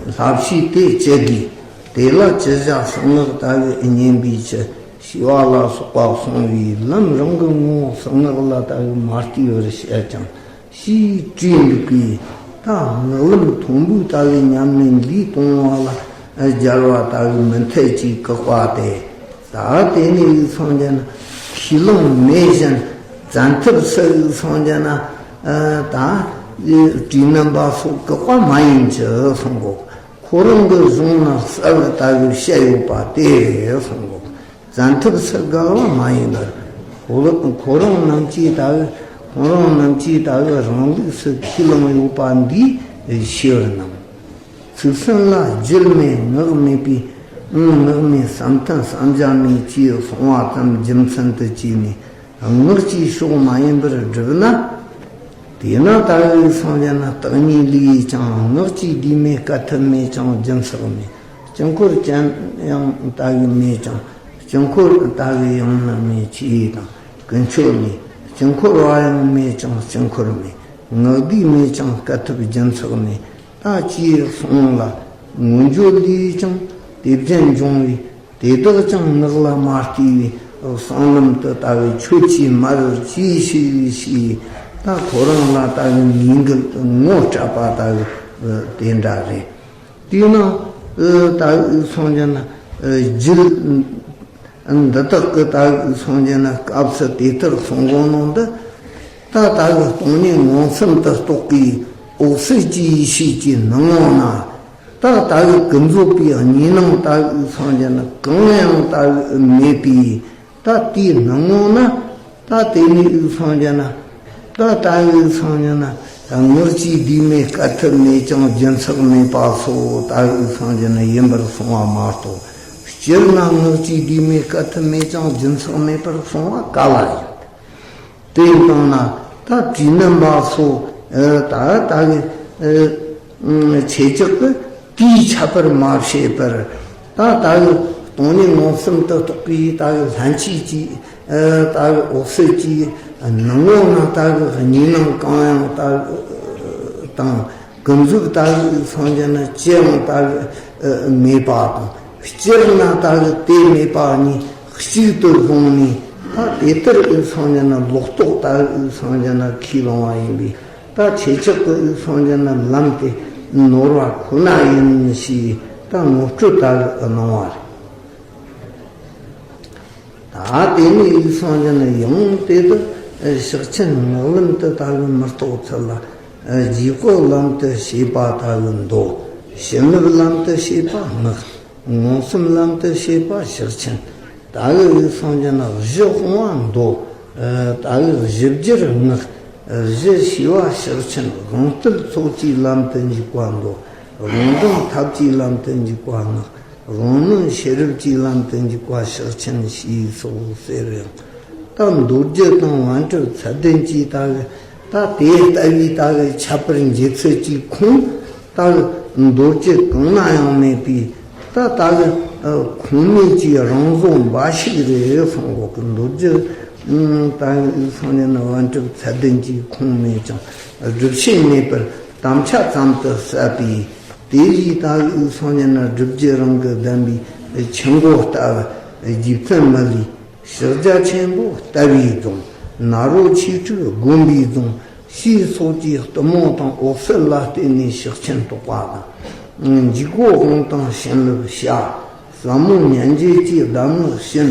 ལྷ་བཤོས་དེ་ཅི་དགོས། དེ་ལ་ཅི་བྱ་གསང་སྔགས་ལྟ་བུའི་བསྙེན་པའི་ཆུ་ཞེས་པ་ལ་སོགས་པ་གསུངས་པའི་ལམ་རང་གི་ངོ་བོ་གསང་སྔགས་ལ་ལྟ་བུའི་མ་ལྟོས་པར་བཤད་ཀྱང་ཞེས་བྲིས་འདུག་པས། ད་ངག་ལམ་མཐོན་པོའི་ལྟ་བུའི་ཉམས་ལེན་ལུས་དང་པོ་བ་ལ་སྦྱར་བ་ལྟ་བུའི་མི་འཐད་ཅེས་བཀག་པ་སྟེ། ད་དེ་ནས་ཡུལ་སངས་རྒྱས་ན་ཁས་བླངས་མེད་བཞིན་བཙན་ཐབས་སུ་ཡུལ་སངས་རྒྱས་ན། ད་དྲི་མེད་པ་སོགས་བཀག་པ་མ་ཡིན་གྱི་གསུང་གོ། ཁོ་རང་གི་གཞུང་ན་གསལ་བར་ལྟ་བུའི་བཤད་ཡོད་པ་དེ་རེད་གསུང་གོ། བཙན་ཐབས་སུ་བཀག་པ་མ་ཡིན་པར། ཁོ་རང་ཁོ་རང་རྣམས་ཀྱིས་ལྟ་བུ་ཁོ་རང་རྣམས་ཀྱིས་ལྟ་བུ་རང་ལུགས་སུ་ཁས་བླངས་ཡོད་པ་འདིའི་ཤེས་པར་སྣང་། ཚིག་གསུམ་ལ་རྒྱུད་མེད་ངག་མེད་པའི། ངག་མེད་བསམ་གཏན་བསམ་བྱ་མེད་ཅེས་གསུངས་པ་ཙམ་རྒྱུ་མཚན་དུ་བྱས་ནས་ངག་གི་ཕྱོགས་མ་ཡིན་པར་བསྒྲུབས་ན། དེས་ན་ལྟ་བུའི་སངས་རྒྱས་ན་བརྟག་གཉིས་ལས་ཀྱང་ངག་གི་བསྡུས་མེད་སྐབས་ཐོབ་མེད་ཀྱང་སྦྱིན་སྲེག་མེད། དཀྱིལ་འཁོར་ཅན་ཡང་ལྟ་བུའི་མེད་ཀྱང་དཀྱིལ་འཁོར་ལྟ་བུའི་ཡང་ན་མེད་ཅེས་དང་ཀུན་སྤྱོད་ལས། དཀྱིལ་འཁོར་བ་ཡང་མེད་ཀྱང་དཀྱིལ་འཁོར་མེད། ངག་བསྡུས་མེད་ཀྱང་སྐབས་ཐོབ་སྦྱིན་སྲེག་མེད། ད་ཅེས་གསུངས་ལ། མངོན་བརྗོད་ལས་ཀྱང་དེ་བཞིན་འབྱུང་བས། དེ་དག་ཀྱང་ངག་ལ་མ་ལྟོས་པའི་གསང་ལམ་དུ་ལྟ་བུའི་ཆོས་ཀྱིས་མ་རུ་ཅིའི་ཕྱིར་ཞེས། ད་ཁོ་རང་ལ་ལྟ་བུའི་ངེས་འགལ་ངོ་སྤྲད་པ་ལྟ་བུ་དེ་འདྲ་རེད། དེས་ན་ལྟ་བུའི་སངས་རྒྱས་ན་རྒྱུད། འདི་དག་གི་ལྟ་བུའི་སངས་རྒྱས་ན་སྐབས་སུ་དེ་ལྟར་གསུང་གོ་ནོ་འདི། ད་ལྟ་བུའི་སྟོང་ཉིད་མངོན་སུམ་དུ་རྟོགས་པའི་འོད་གསལ་གྱི་ཡེ་ཤེས་ཀྱི་སྣང་ངོ་ན། ད་ལྟ་བུའི་ཀུན་རྫོབ་པའི་གཉིས་སྣང་ལྟ་བུའི་སངས་རྒྱས་ན་གང་ཡང་ལྟ་བུ་མེད་པའི། ད་དེའི་སྣང་ངོ་ན། ད་དེ་ནས་ཡུལ་སངས་རྒྱས་ན། ད་ལྟ་བུའི་སངས་རྒྱས་ན། ངག་གི་བསྡུས་མེད་སྐབས་ཐོབ་མེད་ཀྱང་སྦྱིན་སྲེག་མེད་པ་སོགས་ལྟ་བུའི་སངས་རྒྱས་ན་ཡིན་པར་གསུངས་པ་མ་གཏོགས། སྤྱིར་ན་ངག་གི་བསྡུས་མེད་སྐབས་ཐོབ་མེད་ཀྱང་སྦྱིན་སྲེག་མེད་པར་གསུངས་པ་ག་ལ་ཡིན། དེ་ཡིན་དང་ན་ད་དྲི་མེད་པ་སོགས་ད་ལྟ་གི་ཁྱེད་ཅག་གི་དེའི་ཁྱད་པར་མ་ཕྱེད་པར། ད་ལྟ་གི་སྟོང་ཉིད་མངོན་སུམ་དུ་རྟོགས་པའི་ལྟ་གི་ལྷན་སྐྱེས་ཀྱི་ལྟ་གི་འོད་གསལ་གྱི་སྣང་ངོ་ན་ལྟ་གི་གཉིས་སྣང་གང་ཡང་ལྟ་གི་དང་། ཀུན་རྫོབ་ལྟ་བུའི་སངས་རྒྱས་ན་ཅི་ཡང་ལྟ་བུ་མེད་པ་དང་། སྤྱིར་ན་ལྟ་བུ་དེ་མེད་པ་གཉིས་གཅིག་ཏུ་བཟུང་ནས། ད་དེ་ལྟར་སངས་རྒྱས་ན་ལོག་རྟོག་ལྟ་བུའི་སངས་རྒྱས་ན་ཁས་བླངས་པ་ཡིན་པས། ད་ཁྱེད་ཅག་གི་སངས་རྒྱས་ན་ལམ་དེ་ནོར་བ་ཁོ་ན་ཡིན་ཞེས་ད་ངོ་སྤྲོད་ལྟ་བུ་གནང་བ་རེད། ད་དེ་ནས་ཡིག་སོང་རྒྱུ་ན་ཡང་དེ་དུ་ཕྱག་ཆེན་སྔགས་ལམ་དུ་ད་གི་མི་རྟོགས་ཚུལ་ལ། རྗེས་དཔག་ལམ་དུ་བྱེད་པ་ད་གི་མདོ། བྱིན་རླབས་ལམ་དུ་བྱེད་པ་སྔགས། མངོན་སུམ་ལམ་དུ་བྱེད་པ་ཕྱག་ཆེན། ད་གི་ཡིག་སོང་རྒྱུ་ན་གཞི་སྤོང་བ་མདོ། ད་གི་གཞི་སྦྱོར་སྔགས། གཞི་ཤེས་པ་ཕྱག་ཆེན། དབང་རྟུལ་ཚོགས་ཀྱི་ལམ་དུ་འཇུག་པ་མདོ། དབང་སྒྲུབ་ཐབས་ཀྱི་ལམ་དུ་འཇུག་པ་སྔགས། དབང་རྣོན་ཤེས་རབ་ཀྱི་ལམ་དུ་འཇུག་པ་ཕྱག་ཆེན་ཞེས་སོགས་ཟེར་ཡང་། ད་མདོ་རྒྱུད་དང་པཎ་གྲུབ་ཚད་ལྡན་གྱི་ད་གི་ད་དེ་ལྟ་བུའི་ད་གི་ཁྱད་པར་འབྱེད་ཚུལ་གྱི་ཁུངས། ད་གི་མདོ་རྒྱུད་གང་ན་ཡང་མེད་པའི་ད་ད་གི་ཁུངས་མེད་ཀྱི་རང་བཟོ་འབའ་ཞིག་རེད་གསུང་གོ་གི། མདོ་རྒྱུད་ད་གི་ཡིག་སོང་རྒྱུ་ན་པཎ་གྲུབ་ཚད་ལྡན་གྱི་ཁུངས་མེད་ཀྱང་སྒྲུབ་བྱེད་མེད་པར་དམ་བཅའ་ཙམ་དུ་བསྲད་པའི། དེ་ལས་ད་གི་ཡིག་སོང་རྒྱུ་ན་སྒྲུབ་བརྒྱུད་རང་གི་གདམས་པའི་ཆུ་མགོ་ལྟ་བུ་རྗེ་བཙུན་མི་ལའི་ཕྱག་རྒྱ་ཆེན་པོ་ལྟ་བུའི་རྫོང་། ནཱ་རོ་ཆོས་དྲུག་བསྒོམ་པའི་རྫོང་ཞེས་སོགས་ཀྱི་གཏུམ་མོ་དང་འོད་གསལ་ལ་བརྟེན་ནས་ཕྱག་ཆེན་རྟོགས་པ་དང་། འཇུག་སྒོ་དབང་དང་བྱིན་རླབས་བྱ། ཟབ་མོ་སྙན་བརྒྱུད་ཀྱི་གདམས་ངག་བྱིན་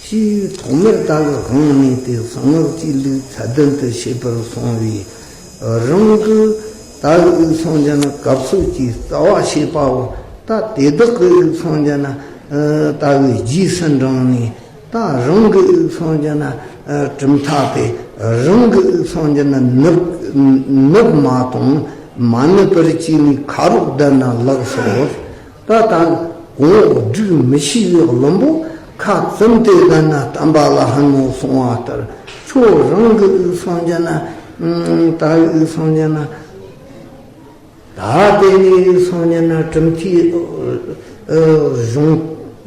ཞེས་ཐོག་མར་ད་གི་དབང་གནས་ཏེ་གསང་སྔགས་ཀྱི་ལུགས་ཚད་ལྡན་དུ་བྱེད་པར་གསུངས་པའི་རང་གི་ད་གི་ཡིག་སོང་རྒྱུ་ན་སྐབས་སུ་ཅིག་རྩ་བ་བྱེད་པའོ། ད་དེ་དག་གི་ཡིག་སོང་རྒྱུ་ན་ད་གི་རྗེས་སུ་འབྲངས་ནས། ད་རང་གི་ཡིག་སོང་རྒྱུ་ན་གྲུབ་མཐའ་དེ། རང་གི་ཡིག་སོང་རྒྱུ་ན་ནུབ་ནུབ་མ་གཏོང་། མ་ནུབ་པར་བྱས་ནས་ཁ་རོག་བསྡད་ན་ལགས་སོ། ད་ལྟ་གོང་འོག་སྒྲིག་མི་ཤེས་པའི་བླུན་པོ་ཁ་བཙུམ་སྟེ་བསྡད་ན་བསྟན་པ་ལ་ཕན་ནོ་གསུང་བ་ལྟར། ཁྱོད་རང་གི་ཡིག་སོང་རྒྱུ་ན་ད་གི་ཡིག་སོང་རྒྱུ་ན། ད་དེ་ནས་ཡིག་སོང་རྒྱུ་ན་གྲུབ་མཐའི་གཞུང་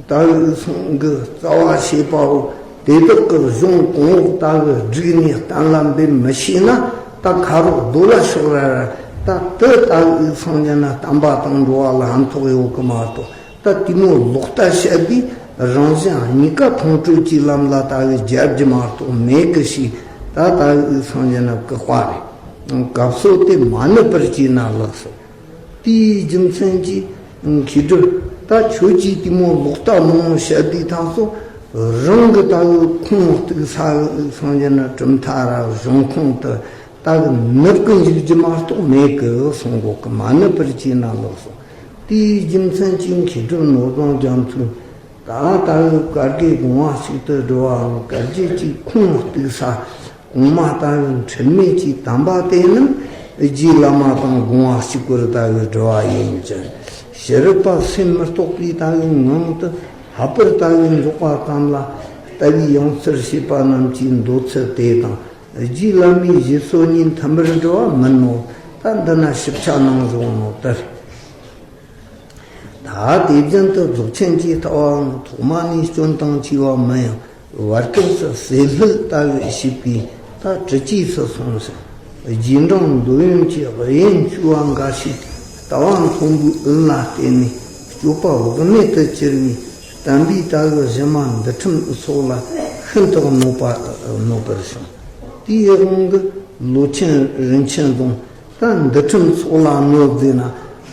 ད་གི་ཡིག་སོང་གི་རྩ་བ་བྱེད་པའོ། དེ་དག་གི་གཞུང་གོང་འོག་ད་གི་བསྒྲིགས་ནས་གཏན་ལ་འབེབས་མི་ཤེས་ན། ད་ཁ་རོག་རྡོ་ལ་ཤོག་ར་ར། ད་དེ་ད་གི་ཡིག་སོང་རྒྱུ་ན་བསྟན་པ་དང་འགྲོ་བ་ལ་ཕན་ཐོགས་ཡོད་གི་མ་གཏོགས། ད་དེ་མོ་ལོག་ལྟ་བཤད་པའི་རང་གཞན་གཉིས་ཀ་ཕུང་ཁྲོལ་གྱི་ལམ་ལ་ད་གི་རྒྱབ་རྒྱུ་མ་གཏོགས་མེད་གི་ཞེས། ད་ད་གི་ཡིག་སོང་རྒྱུ་ན་བཀག་པ་རེད། སྐབས་སུ་དེ་མ་ནུབ་པར་བྱས་ན་ལགས་སོ། དེའི་རྒྱུ་མཚན་གྱིས་མཁས་གྲུབ་ད་ཁྱོད་ཀྱིས་དེ་མོ་ལོག་ལྟ་མང་བོ་བཤད་དུས་ད་སོ། རང་གི་ད་གི་ཁུངས་གཏུགས་ས་གི་ཡིག་སོང་རྒྱུ་ན་གྲུབ་མཐའ་ར་གཞུང་ཁུངས་དེ་ད་གི་ནུབ་གི་འཇུག་རྒྱུ་མ་གཏོགས་མེད་གི་གསུང་གོ་གི། མ་ནུབ་པར་བྱས་ན་ལགས་སོ། དེའི་རྒྱུ་མཚན་གྱིས་མཁས་གྲུབ་ནོར་བཟང་རྒྱ་མཚོས། ད་ལྟ་བུ་བཀའ་བརྒྱད་དགོངས་པ་གཅིག་ཏུ་སྒྲིལ་བའམ་བཀའ་བརྒྱད་ཀྱི་ཁུངས་གཏུགས་ས། གོང་མ་ལྟ་བུའི་འཁྲུལ་མེད་ཀྱི་དམ་པ་དེ་རྣམས་རྗེ་བླ་མ་དང་དགོངས་པ་གཅིག་པུར་ལྟ་བུའི་སྒྲིལ་བ་ཡིན་ཅིང་། ཕྱི་རོལ་པ་སེམས་མི་རྟོག་པའི་ལྟ་བུའི་ངང་དུ་ལྷག་པར་ལྟ་བུའི་འཇོག་པ་ཙམ་ལ་ལྟ་བའི་ཡང་སར་བྱེད་པ་རྣམས་ཀྱི་འདོད་ཚུལ་དེ་དང་རྗེ་བླ་མའི་བཞེད་སྲོལ་གཉིས་མཐུན་པར་འགྲོ་བ་མིན་ནོ། ད་འདི་ན་ཞིབ་ཆ་གནང་བཞག་ནོ་ལྟར། ད་དེ་བཞིན་དུ་རྫོགས་ཆེན་གྱི་ལྟ་བའང་ཐོག་མ་ནས་སྐྱོན་དང་བཅས་པ་མིན་ཡང་བར་སྐབས་སུ་ཟས་སླད་ལྟ་བུ་བྱེད་པའི་ད་དྲི་གཅོད་སུ་སོང་ཞིང་། རྗེས་འབྲང་འདོད་ཡོན་གྱི་དབྱེན་བཅུ་བ་འགའ་ཞིག་ལྟ་བ་མཐོན་པོའི་དབུས་ལ་བརྟེན་ནས་སྤྱོད་པ་བག་མེད་དུ་གྱུར་བའི་བསྟན་པའི་ལྟ་བུ་གཞི་མ་འདུལ་ཁྲིམས་སོགས་ལ་ཤིན་ཏུ་གནོད་པ་གནོད་པར་བྱུང་། དེའི་དབང་གིས་ལོ་ཆེན་རིན་ཆེན་རྫོང་། ད་འདུལ་ཁྲིམས་སོགས་ལ་གནོད་བཟླས་ན།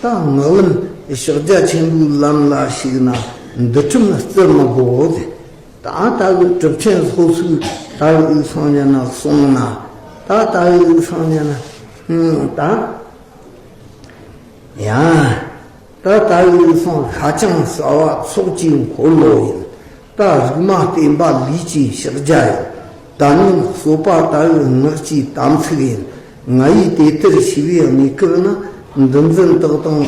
ད་ངག་ལམ་ཕྱག་རྒྱ་ཆེན་པོའི་ལམ་ལ་ཞུགས་ན་འདུལ་ཁྲིམས་བརྩི་མི་དགོས་ཟེར། ད་ལྟ་བུའི་གྲུབ་ཆེན་སོ་སོའི་ལྟ་བུའི་ཡིག་སོང་རྒྱུ་ན་གསུངས་ན། ད་ལྟ་བུའི་ཡིག་སོང་རྒྱུ་ན་ད་ཡང་། ད་ལྟ་བུའི་ཡིག་སོང་ཤ་ཆང་ཟ་བ་ཚོགས་ཀྱི་འཁོར་ལོ་ཡིན། ད་རིག་མ་བསྟེན་པ་ལུས་ཀྱི་ཕྱག་རྒྱ་ཡིན། ད་ནི་གསོད་པ་ལྟ་བུའི་ངག་གི་དམ་ཚིག་ཡིན། ང་ཡིས་དེ་ལྟར་བྱས་པའི་གནས་སྐབས་ན་འདུལ་འཛིན་དག་དང་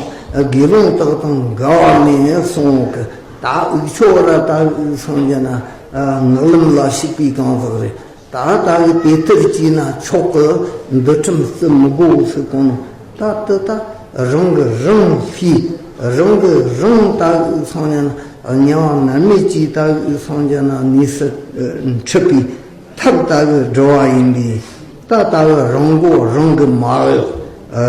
དགེ་སློང་དག་དང་འགལ་བ་མེད་གསུངས་གི། ད་འུ་ཆོ་ར་ད་འུ་སངས་རྒྱས་ན་ངག་ལམ་ལ་ཞུགས་པའི་གང་ཟག་རེད། ད་ལྟ་བུ་དེ་ལྟར་བྱས་ན་ཆོག་གི། འདུལ་ཁྲིམས་བརྩི་མི་དགོས་ཟེར་གོ་ནོ། ད་དེ་ད་རང་གིས་རང་ཤེས། རང་གིས་རང་ད་འུ་སངས་རྒྱས་ན་དམྱལ་བ་མནར་མེད་ཀྱི་ད་འུ་སངས་རྒྱས་ན་གནས་སུ་འཁྲིད་པའི་ཐབས་ལྟ་བུ་སྒྲུབ་པ་ཡིན་པས། ད་ལྟ་བུ་རང་མགོ་རང་གིས་མ་གཡོག་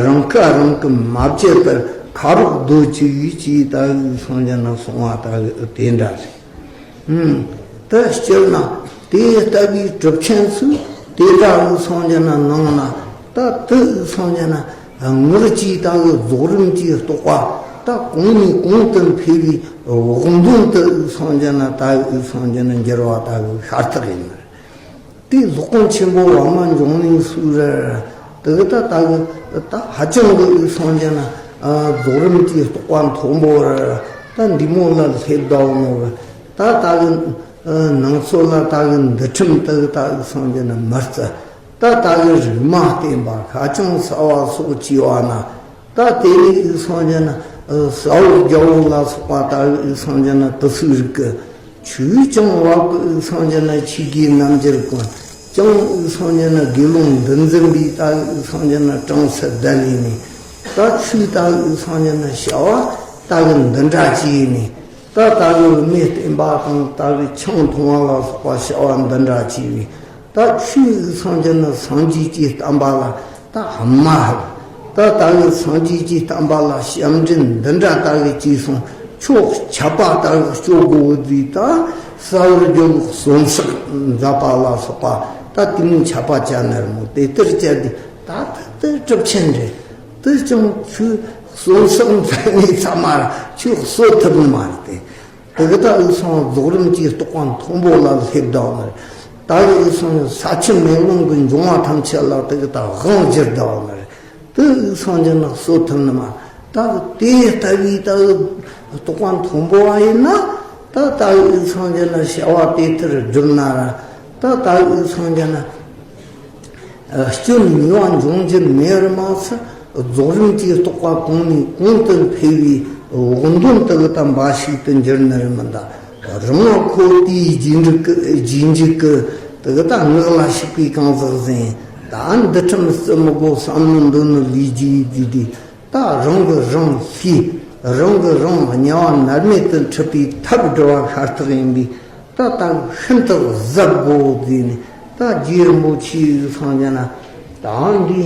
རང་ཁ་རང་གིས་མ་བཅད་པར་ཁ་རོག་རྡོ་གཅིག་གིས་ད་འུ་སངས་རྒྱས་ན་སོང་བ་ལྟ་བུ་དེ་འདྲ་རེད། ཨུམ། དེ་སྤྱིར་ན་དེ་ལྟ་བུའི་གྲུབ་ཆེན་ཚོས་དེ་འདྲ་འུ་སངས་རྒྱས་ན་གནང་ན། ད་དེ་འུ་སངས་རྒྱས་ན་ངག་གི་ལྟ་བུ་རྫོགས་རིམ་གྱི་རྟོགས་པ་ད་གོང་ནས་གོང་དུ་འཕེལ་བའི་ འོག་འདོན་དུ་སངས་རྒྱས་ན་ད་སངས་རྒྱས་ན་འགྱུར་བ་ད་ཤ་སྟག་ཡིན་ནི་རེད། དེ་སློབ་དཔོན་ཆེན་པོ་བ་མ་འབྱུང་གནས་སུ་རེད། དེ་གི་ད་ད་གི་ད་ཧ་ཅང་གི་སངས་རྒྱས་ན་རྫོགས་རིམ་གྱི་རྟོགས་པ་མཐོན་པོ་རེད། ད་འདི་མོ་ལ་སླེབས་བསྡད་ནོ་རེད། ད་ད་གི་ནང་ཚོ་ལ་ད་གི་འདུལ་ཁྲིམས་དེ་གི་ད་གི་སངས་རྒྱས་ན་མི་བརྩི། ད་ད་གི་རིག་མ་བསྟེན་པ་ཁ་ཅང་ཟ་བ་སོགས་བྱས་པ་ན། ད་དེ་ནས་སངས་རྒྱས་ན་ཟ་འོག་རྒྱལ་པོ་ལ་སོགས་པ་ད་སངས་རྒྱས་ན་དེ་ཚོའི་རིགས་ཀྱི་ཆོས་ཀྱང་བབ་ཀྱི་སངས་རྒྱས་ན་ཆོས་ཀྱི་རྣལ་འབྱོར་ཀུན་ཀྱང་སངས་རྒྱས་ན་དགེ་སློང་འདུལ་འཛིན་པའི་ད་སངས་རྒྱས་ན་གྲངས་སུ་བསྡད་ལས་ནས། ད་ཆོས་ད་སངས་རྒྱས་ན་བྱ་བ་ད་གི་འདི་འདྲ་བྱས་ནས། ད་ད་གི་མེ་བསྟེན་པ་དང་ད་གི་ཆང་འཐུང་བ་ལ་སོགས་པ་བྱ་བ་འདི་འདྲ་བྱས་པས། ད་ཆོས་སངས་རྒྱས་ན་སངས་རྒྱས་ཀྱི་བསྟན་པ་ལ་ད་མ་ཧབ། ད་ད་གི་སངས་རྒྱས་ཀྱི་བསྟན་པ་ལ་ཞབས་འདྲེན་འདི་འདྲ་ད་གི་བྱས་སོང་། ཁྱོད་ཆད་པ་ད་གི་གཅོད་དགོས་ཟེར། ད་ཟ་འོག་རྒྱལ་པོ་གསོན་བསྲེགས་མཛད་པ་ལ་སོགས་པ་ད་དེ་མོ་ཆད་པ་བཅད་ནི་རེད་མོ། དེ་ལྟར་བཅད་དེ་ད་ད་དེ་གྲུབ་ཆེན་རེད། དེ་ཀྱང་ཁྱོད་གསོན་བསྲེགས་མཛད་ནས་ཚང་མ་ཁྱོད་གསོད་ཐུབ་ནི་མ་རེད་དེ། དེ་གི་ད་འུ་ཚང་རྫོགས་རིམ་གྱི་རྟོགས་པ་མཐོན་པོ་ལ་སླེབས་བསྡད་ནི་རེད། ད་གི་འུ་ཚང་ས་ཆུ་མེ་རླུང་གི་འབྱུང་བ་ཐམས་ཅད་ལ་དེ་གི་ད་དབང་བསྒྱུར་བསྡད་ནི་རེད། དེ་འུ་ཚང་གི་ནང་གསོད་ཐུབ་ནི་མ། ད་གི་དེ་ལྟ་བུའི་ད་གི་རྟོགས་པ་མཐོན་པོ་བ་ཡིན་ན། ད་ད་གི་འུ་ཚང་གི་ནང་བྱ་བ་དེ་ལྟར་བསྒྲུབ་ན་ར། ད་ད་གི་འུ་ཚང་གི་ནང་སྐྱོན་ཉེས་པ་འབྱུང་རྒྱུ་མེད་པར་མ་ཟད། རྫོགས་རིམ་གྱི་རྟོགས་པ་གོང་ནས་གོང་དུ་འཕེལ་བའི་འོག་འདོན་དུ་དམ་པ་ཞིག་ཏུ་འགྱུར་ནི་རེད་མི་འདའ། རིམ་ལྔ་ཁོ་དེའི་རྗེས་འཇུག་གི་རྗེས་འཇུག་གི་དུ་ད་ངག་ལ་ཞུགས་པའི་གང་ཟག་ཟིན། ད་འདུལ་ཁྲིམས་བརྩི་མི་དགོས་བསམ་བློ་འདོན་ནི་ལས་རྒྱུ་ཡིན་དུས། ད་རང་གི་རང་ཤེས། རང་གི་རང་དམྱལ་བ་མནར་མེད་དུ་འཁྲིད་པའི་ཐབས་སྒྲུབ་པ་ཤ་སྟག་ཡིན་པས། ད་ད་ཤིན་ཏུ་གཟབ་དགོས་ཟེར་ནས། ད་རྗེ་རིན་པོ་ཆེའི་སངས་རྒྱས་ན་ད་འདི་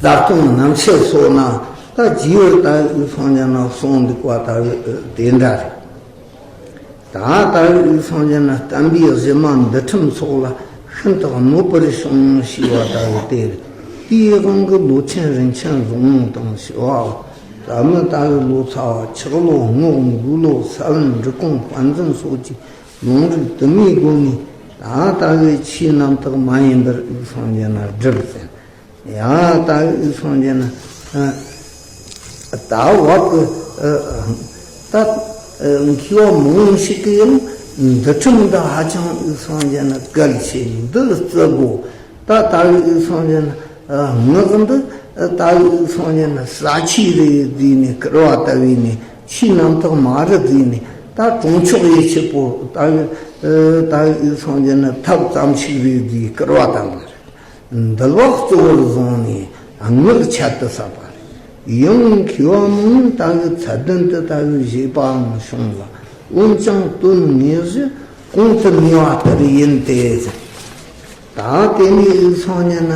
རྩ་ལྟུང་རྣམ་བཤད་སོགས་ན། ད་རྗེ་བར་ད་སངས་རྒྱས་ན་གསུངས་འདུག་པ་ད་དེ་འདྲ་རེད། ད་ད་སངས་རྒྱས་ན་བསྟན་པའི་གཞི་མ་འདུལ་ཁྲིམས་སོགས་ལ་ཤིན་ཏུ་གནོད་པར་བྱུང་ཞེས་པ་ད་དེ་རེད། དེའི་དབང་གིས་ལོ་ཆེན་རིན་ཆེན་བཟང་པོ་དང་ཞི་བའོ། ད་མི་ད་གི་ལོ་ཚ་བ་ཆག་ལོ་སྔོ་འགུག་ལོ་ས་བོན་འབྲི་གུང་དཔལ་འཛིན་སོགས་ཀྱི་ལུང་རིགས་དུ་མའི་སྒོ་ནས། ད་ད་གི་ཆོས་རྣམ་དག་མ་ཡིན་པར་སངས་རྒྱས་ན་སྒྲུབ་ཟེར། ཡང་ད་གི་སངས་རྒྱས་ན་ད་བབ་གི་ད་མཁས་པ་མང་ཞིག་གིས་ཡང་འདུལ་ཁྲིམས་འདི་ཧ་ཅང་སངས་རྒྱས་ན་གལ་ཆེ། འདི་བརྩི་དགོས། ད་ད་གི་སངས་རྒྱས་ན་ངག་འདི་ད་གི་སངས་རྒྱས་ན་ཟ་ཆས་རེད་ཟེར་ནས་བསྐུར་བ་ལྟ་བུ་ནས། ཆོས་རྣམ་དག་མ་རེད་ཟེར་ནས། ད་གྲོང་ཆོག་ཡེ་ཆེ་པོ་ད་གི་ད་གི་སངས་རྒྱས་ན་ཐབས་ཙམ་ཞིག་རེད་ཟེར་བསྐུར་བ་ལྟ་བུ་རེད། འདུལ་བ་གཙོ་བོར་བཟུང་ནས་ངག་ཁྱད་དུ་བསད་པ་རེད། ཡང་མཁས་པ་མང་ད་གི་ཚད་ལྡན་དུ་ད་གི་བཞེད་པའང་བྱུང་ལ། འོན་ཀྱང་དོན་དངོས་གཞི་གོང་དུ་སྨོས་པ་ལྟར་ཡིན་ཏེ། ད་དེ་ནས་སངས་རྒྱས་ན།